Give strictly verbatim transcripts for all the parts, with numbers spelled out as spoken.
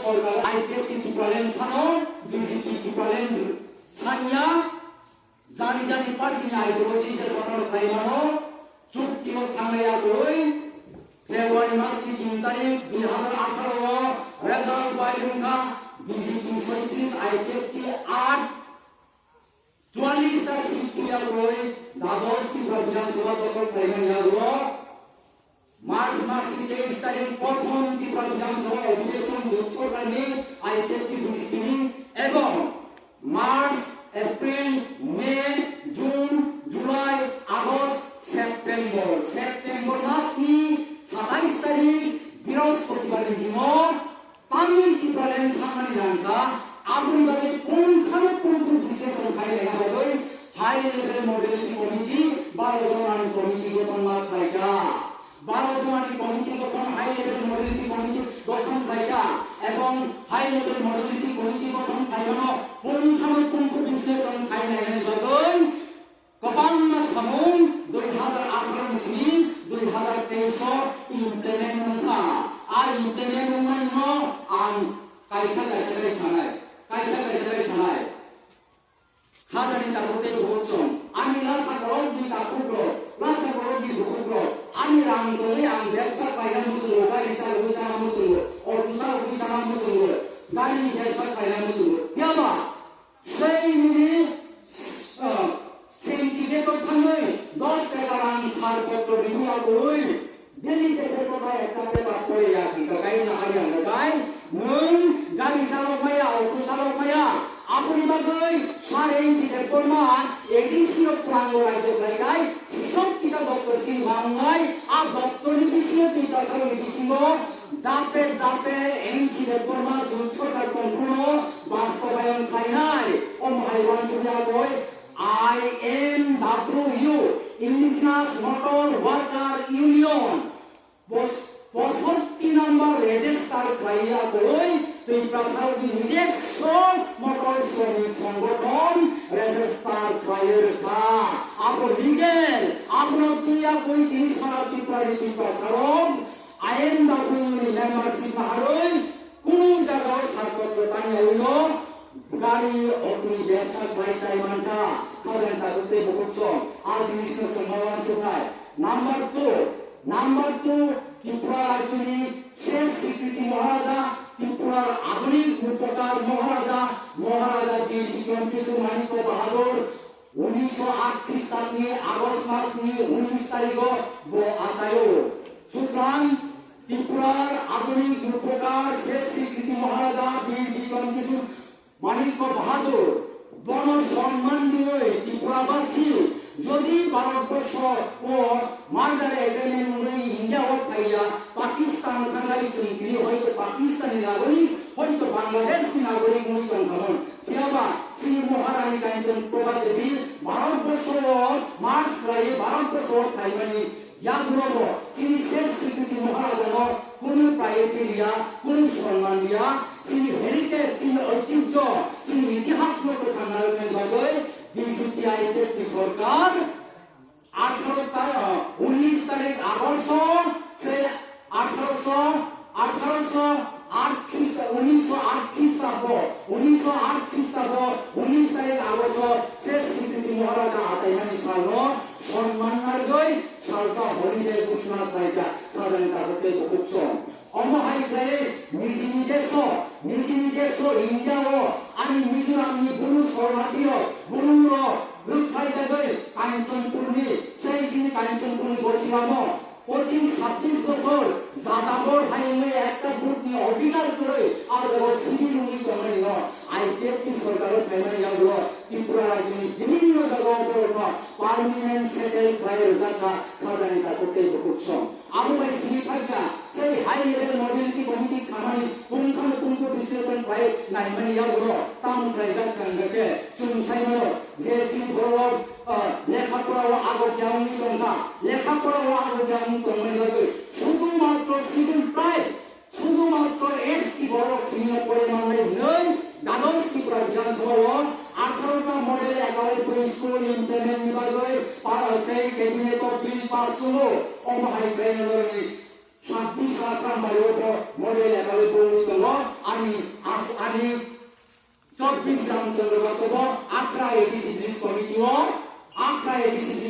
sorkar I P F T Tipraland sano, B J P Tipraland sanya, jani jani party ni ideology je sorkar khlai mano, chukti o thangya koi, February mas ni tin tarik dui hazar atharo o result bai wngkha B J P soitris, I P F T aat, chuallis ta seat tuya koi, dados Tripura Bidhan Sabha dokhol khlaimani yagulo. March mas ni teis tarik prothom Tripura Bidhan Sabha adhibeshon jot sorkar ni, I P F T B J P ni, ebong March, April, May, June, July, August, September, September mas ni satais tarik Birospotibar ni dino Tamni Tipraland samani langkha, aboni bagwi pungkhano pungkhu bisleshon khainai bagwi high level modality committee baro jonani committee gothon ma khlaikha. Baro jonani committee gothon, high level modality committee gothon khlaikha ebong high level modality committee gothon khlaimano pungkhano pungkhu bisleshon khainai bagwi Kwbangma samung dui hazar atharo ni simi dui hazar teis o implement wngkha. A implement wngmani no ang kaisa kaisa khe sanai, kaisa kaisa khe sanai. Khajani takhuk tei bukhuk song, ani latha borok ni takhuk rok, latha borok ni bukhuk rok, ani rang tongwi ang bebsa khlaina muchungo, gari chalogwi chana muchungo, auto chalogwi chana muchungo, gari ni bebsa khlaina muchungo. Phiya ba? Sei nini, ah, senti betor thangwi dos taka rang sar potro riwi abui. Delhi deser kota ekta paper pore ya ki kakai na hari ang kai. Nwng gari chalok maya, auto chalok maya. Aboni bagwi sar inchi Debbarma A D C o twlango rajyo khlai kai. Sisok kita doktor sini mangai. A doktor ni bisingo twi tasarok ni bisingo Dape dape N C Debbarma jot sorkar tongphuru bastobayon khlainai. Omo hai uansukya koi I M W, Indigenous Motor Worker Union. Bos-, posotti number register khlaiya koi Tiprasa ni nijesso motor shramik songgothon register khlaiwi rwkha. Abo legal, abono twiya koi tini sara Tripura ni Tiprasa rok I M W ni membership naharwi kunu jagao sarpotro tangyawi no gari auto ni bebsa khlai chai mankha. Khajani takhuk tei bukhuk song a jinis no chwng ma uansuknai. Number two, number two, Tripura rajyoni ses Swikriti Maharaja, Tripura adhunik rupakar Maharaja, Maharaja Bir Bikram Kishore Manikya Bahadur, Unisho aat Khristan ni August mas ni unis tarigo bo achaio. Sutlang Tripurar adhunik rupakar ses Swikriti Maharaja Bir Bikram Kishore Manikya Bahadur bono sonman diwi Tripurabasi jodi Bharatborsho o merger agreement wngwi India o phaiya, Pakistan thanglai chwng tini hoito Pakistan ni nagorik, hoito Bangladesh ni nagorik wngwi tongkhamon. Phiyaba chini Maharani Kanchan Prabha Devi Bharatborsho o march khlaiwi Bharatborsho o phaimani yagulobo chini ses Swikriti Maharajano kunu priority riya, kunu sonman riya, chini heritage, chini oitibjo, chini itihasno kwthang narwknani bagwi B J P I P F T sorkar Atharo ta-, unis tarik August se atharo, atharo aat Khrista, unis aat Khristabo, unis aat Khristabo, unis tarik August se Swikriti Maharaja achaimani salno sonman narwgwi salsa holiday ghoshona khlaikha, khajani takhuk tei bukhuk song. Omo hai khlaiwi nijini deso, nijini deso India o ani Mizoram ni buru sornati rok, buru rok rwkphai jagwi Kanchanpur ni, sei chini Kanchanpur ni gosi lamo pochis sabbish bochor jadabor hai wngwi ekta vote ni odhikar kwrwi ah jagao sibir wngwi tongmani no I P F T sorkar o phaimani yagulo Tripura rajyoni bibhinno jagao borokno permanent settle khlai rwjakha, khajani takhuk tei bukhuk song. Abo bai simi phakya, sei high level mobility committee khamani pungkhano pungkhu bisleshon khlai naimani yagulo tamo khlaijak kha hwnkhe chwng sai mano je chini borok, ah, lekha pora o agok ya wngwi tongkha, lekha pora o agok ya wngwi tongmani bagwi sudhu matro schedule bai Sudhumatro S T borok simi pore manai hwnwi Dados Tripura Bidhan Sabha o atharo ta model ekalai bui school implement ni bagwi para sei cabinet o bill pass wngo. Omo hai khlai norokni sabbish Assam bai o bo model ekalai bui tongo. Ani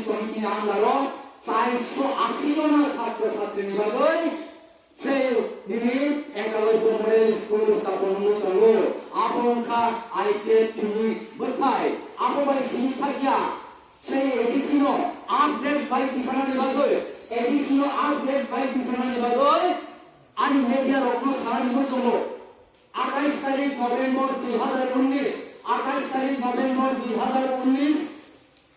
Somitini under-o chairso asi jona chhatro chhatrini bagwi sei nini Eklavya Model School sthapan wngwi tongo. Abo wngkha I P F T ni bwthai. Abo bai simi thakya sei A D C no upgrade bai tisanani bagwi, A D C no upgrade bai tisanani bagwi ani media rokno sanani muchungo. Atais tarik November dui hazar unnis, atais tarik November dui hazar unnis,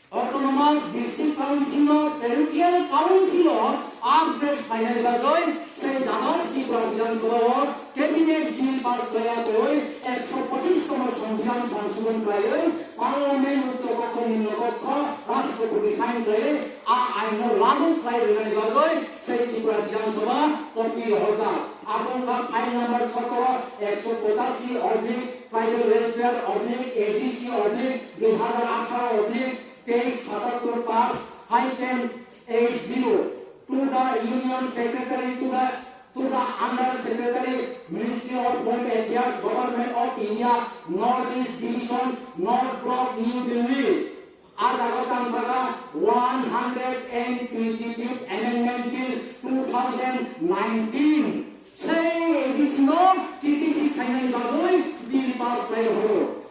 Autonomous District Council no Territorial Council o upgrade khlainani bagwi sei dados Tripura Bidhan Sabha o Cabinet Bill pass khlaiya twi ekso pochis tomo Songbidan Songshodhon khlaiwi Parliament Uccho Kokkho Nimno Kokkho Rashtrapati sign khlaiwi a ain no lagu khlai rwnani bagwi sei Tripura Bidhan Sabha copy rohorjak. Abo wngkha file number sotoro, ekso pochashi oblique Tribal Welfare oblique A D C oblique dui hazar atharo oblique teish satattor pass hyphen eight zero to the Union Secretary to the, to the Under Secretary, Ministry of Home Affairs, Government of India, North East Division, North Block, New Delhi. A jaga tang saka one hundred and twenty-fifth Amendment Bill two thousand nineteen. Sei A D C no T T C khainani bagwi bill pass khlai horo.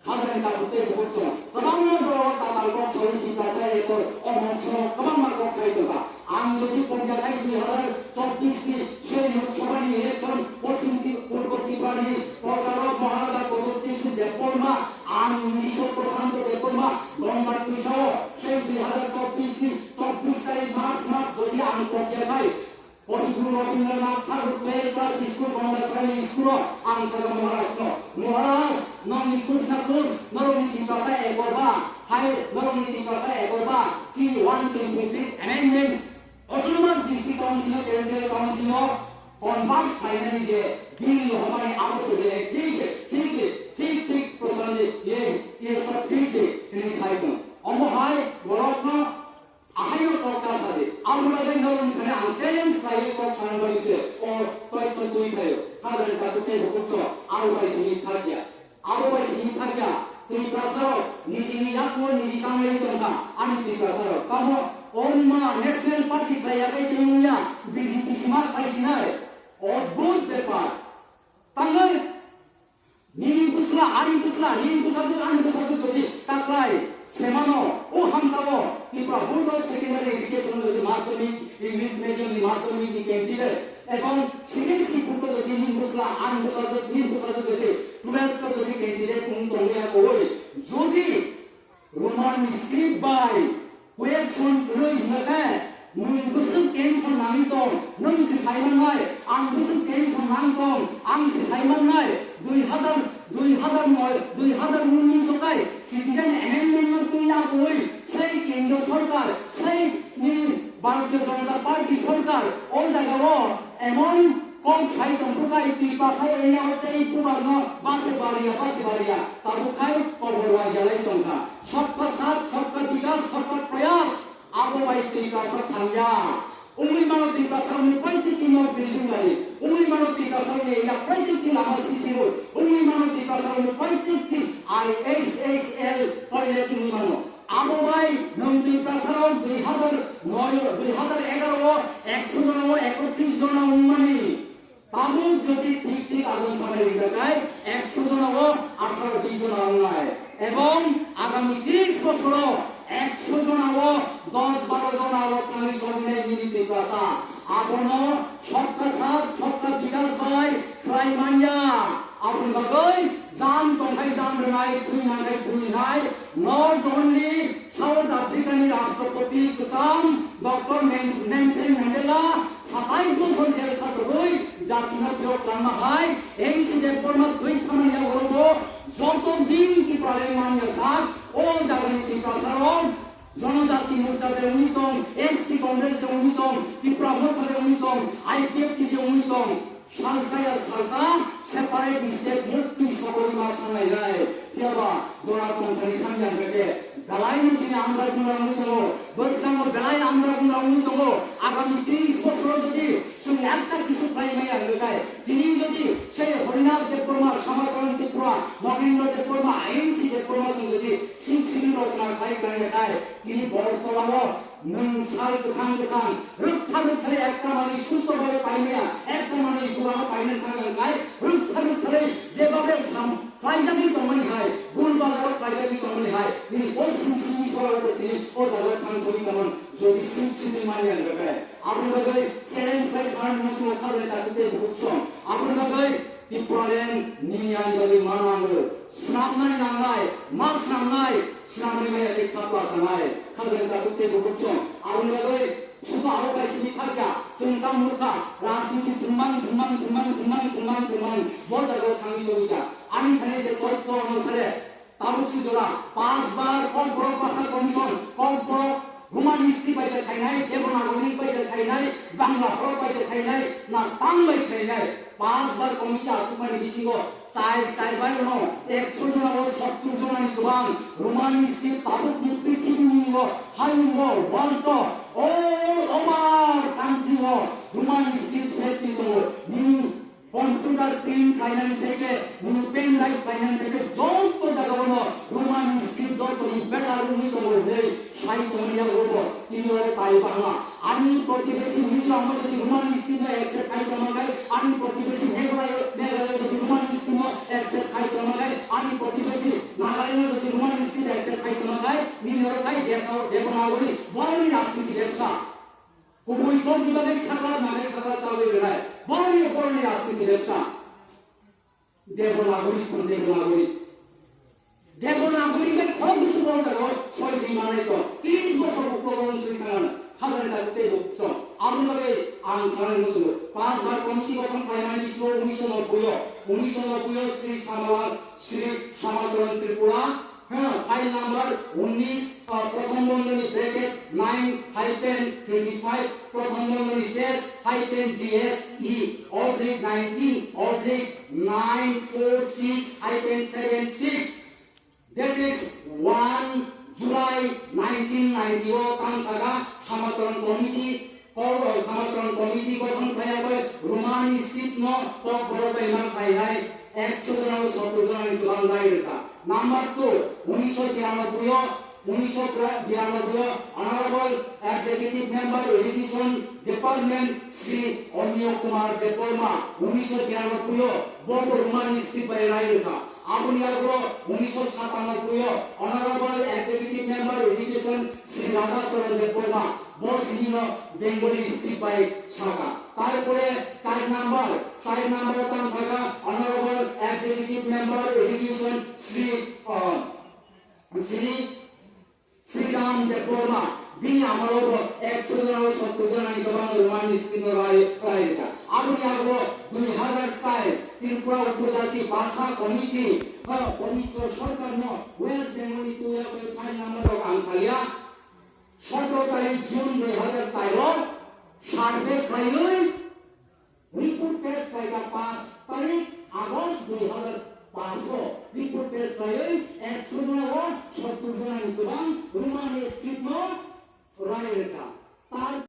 Khajani tabuk tei bukhuk chwng kwbangma jorao tatal kok saui Tiprasa ekor o moksono kwbangma kok sai tongkha. Ang jodi ponjakhai dui hazar chobbish ni sei Lok Sabha ni election Poschim Tri-, Purbo Tripura ni procharok Maharaja Pradyot Kishore Debbarma, ang Nijiswar Prashanto Debbarma, Gongga Twisao sei dui hazar chobbish ni chobbish tarik March mas jodi ang ponjakhai Kavi Guru Rabindranath Tagore twelve class school Gandasari school o ang saka Maharaj no, "Maharaj, nongni kus na kus, norokni Tiprasa ekor ba, hai norokni Tiprasa ekor ba, si one twenty-fifth amendment Autonomous District Council no Territorial Council no convert khlainani je bill rohormani abo se belai thik, thik, thik, thik, thik, prosanji, ye, ye sab thik, thik," hinwi sai tong. Omo hai borok no Ahaino kok ta sadi, abo bagwi norokni thani ang challenge khlaiwi kok sana bagwi se o toito twi phaio. Khajani takhuk tei bukhuk so abo bai simi thakya. Abo bai simi thakya. Twiprasarok nijini yakno niji tanglaiwi tongkha. Ani Twiprasarok tamo o wngma National Party khlai yakhai tei wngya B J P sima khai sinai. Odbhut bepar. Tangwi Nini bwsla, ani bwsla, nini bwsajwk, ani bwsajwk jodi taklai semano, o hamsao Tripura Board of Secondary Education jodi madhyamik, English medium ni madhyamik ni candidate, ebong C B S E board o jodi nini bwsla, ani bwsajwk, nini bwsajwk jodi twelve o jodi candidate wng tongwi ya koi, jodi Roman script bai question kwrwi hwnkhe, nwng bwswk tension nangwi tong, nwng se sai mannai, ang bwswk tension nang tong, ang se sai mannai, dui hazar, dui hazar noi, dui hazar unnish o kai citizen amendment no twi labwi, sei kendro sorkar, sei nini Bharatiya Janata Party sorkar, o jagao emon kok sai tong bukhai twi pasai area o tei bubar no base baria, base baria, tabuk khai kobor wai jalai tongkha. Sabka saath, sabka vikas, sabka prayas, abo bai twi pasai thangya. Ungwi mano twi pasai ni paiti twi no building bai, ungwi mano twi pasai ni area paiti twi lama C C road, ungwi mano twi pasai ni paiti twi I H H L toilet ungwi mano. Abo bai nwng Tiprasarok dui hazar noi, dui hazar egaroh o ekso jona o ekotris jona wngmani. Tabuk jodi thik thik ajon sanai ringkha khai ekso jona o atharo jona wngnai. Ebong agami tris bosoro ekso jona o dos baro jona o thangwi sogwinai nini Tiprasa. Abono sabka saath, sabka vikas bai khlai manya. Aboni bagwi jam tongkhai jam rwnai, thwi nangkhai thwi nai. Not only South Africa ni Rashtrapati kwcham Doctor Nels-, Nelson Mandela satais bosor jel khatogwi jatino phiyok langma hai N C Debbarma thwi thamani yagulogo joto din Tipraland manya sak o jagani Tiprasarok Janajati Morcha de wngwi tong, S T Congress de wngwi tong, Tipra Motha de wngwi tong, I P F T de wngwi tong. Salsa ya salsa, separate state mukti sogwi ma sanai nai. Phiyaba jora tong sani sani ang khe, belai no chini amra gungra wngwi tongo. Bwskango belai amra gungra wngwi tongo. Agami tris bosoro jodi chwng ekta kisu khlai maya hwnkhe, tini jodi sei Harinath Debbarma, Samacharan Tripura, Mogendra Debbarma, I N C Debbarma chwng jodi sing sing rok chwng khlai khlai khe, tini borok Bwkhang bwkhang, rwktharwi rwktharwi ekta manwi susto bai paimaya, ekta manwi jora paina thangna wngkhai, rwktharwi rwktharwi jebabe sam khlaijagwi tongmani hai, gul bazaro khlaijagwi tongmani hai, nini o sumsumni sorao tini o jaga thangsogwi tongmani jodi sumsumni manya wngkha khe. Aboni bagwi challenge bai sanani muchungo khajai takhuk tei bukhuk song. Aboni bagwi Tipraland nini ani bagwi ma nango. Swnamnai nangnai, ma swnamnai, swnamnai maya tei khapla thanai. Khajani takhuk tei bukhuk song. Aboni bagwi sudo abo bai simi thakya, chwng tamo nukha, rajniti thwngmang, thwngmang, thwngmang. Bo jagao thangwi sogwi kha. Ani thani je totto onusare, tabuk si jora, pas bar Kokborok Bhasha Commission, Kokborok Roman script bai khe khainai, Devanagari bai khe khainai, Bangla borok bai khe khainai, na tang bai khainai, pas bar committee achukmani bisingo char, char bai no ekso jona o sottur jona ni kwbang Roman script tabuk ni prithibini o hayungo, world o, all over country o Roman script safety tongo. Nini Computer print khlainani theke, nini pen drive khlainani theke, joto jagao Roman script joto ni better wngwi tongo hinwi sai tongmani yago bo tini oro tari bangma. Ani protibesi Mizoram no jodi Roman script no accept khai tongma khai, ani protibesi Meghalaya, Meghalaya jodi Roman script no accept khai tongma khai, ani protibesi Nagaland no jodi Roman script accept khai tongma khai, nini oro khai Debna-, Devanagari, boroni rajniti bebsa. Kubui kokni bagwi khakla, nagai khakla chawi rwnai. Boroni, boroni rajniti bebsa. Devanagari, Devanagari. Devanagari bai khorokbwswk o jaga o soi di manai to. Tris bosor uklogo wng soi thangna. Hazar kajak tei bokso. Aboni bagwi ang sanai muchungo. Pas bar committee gothon khlaimani bisingo unisho nobboi o, unisho nobboi o Sri Samalal, Sri Shamacharan Tripura, Hwng, file number unnish, uh, prothom bondhoni bracket nine hyphen twenty-five, prothom bondhoni shesh hyphen D S E oblique nineteen oblique nine four six hyphen seven six, that is one July nineteen ninety o tang saka Shamacharan Committee, Kok, uh, Shamacharan Committee gothon khlaiya bai Roman script no Kokborok bai ma khlainai ekso jona o sottor jona ni kwbang rai rwkha. Number two, unisho biranobboi o, unisho biranobboi o Honorable Executive Member Irrigation Department Shri Amiyo Kumar Debbarma, unisho biranobboi o bo bo Roman script bai rai rwkha. Aboni ago unisho satanobboi o Honorable Executive Member Irrigation Shri Radha Charan Debbarma, bo sini no Bengali script bai saka. Tarpore char number, char number o tang saka Honorable Executive Member Irrigation Shri, uh, Shri Sridham Debbarma, bini amalo bo ekso jona o sottor jona ni kwbang Roman script no rai, rai rwkha. Aboni ago dui hazar char Tripura Upojati Bhasha Committee, uh, Ponitro Sarkar no West Bengal ni tuya bai file number rok ang salia. Sotoro tarik June dui hazar char o survey khlaiwi report pes khlaikha. Panch tarik August dui hazar panch o report pes khlaiwi ekso jona o sottor jona ni kwbang Roman script no rai rwkha. Tar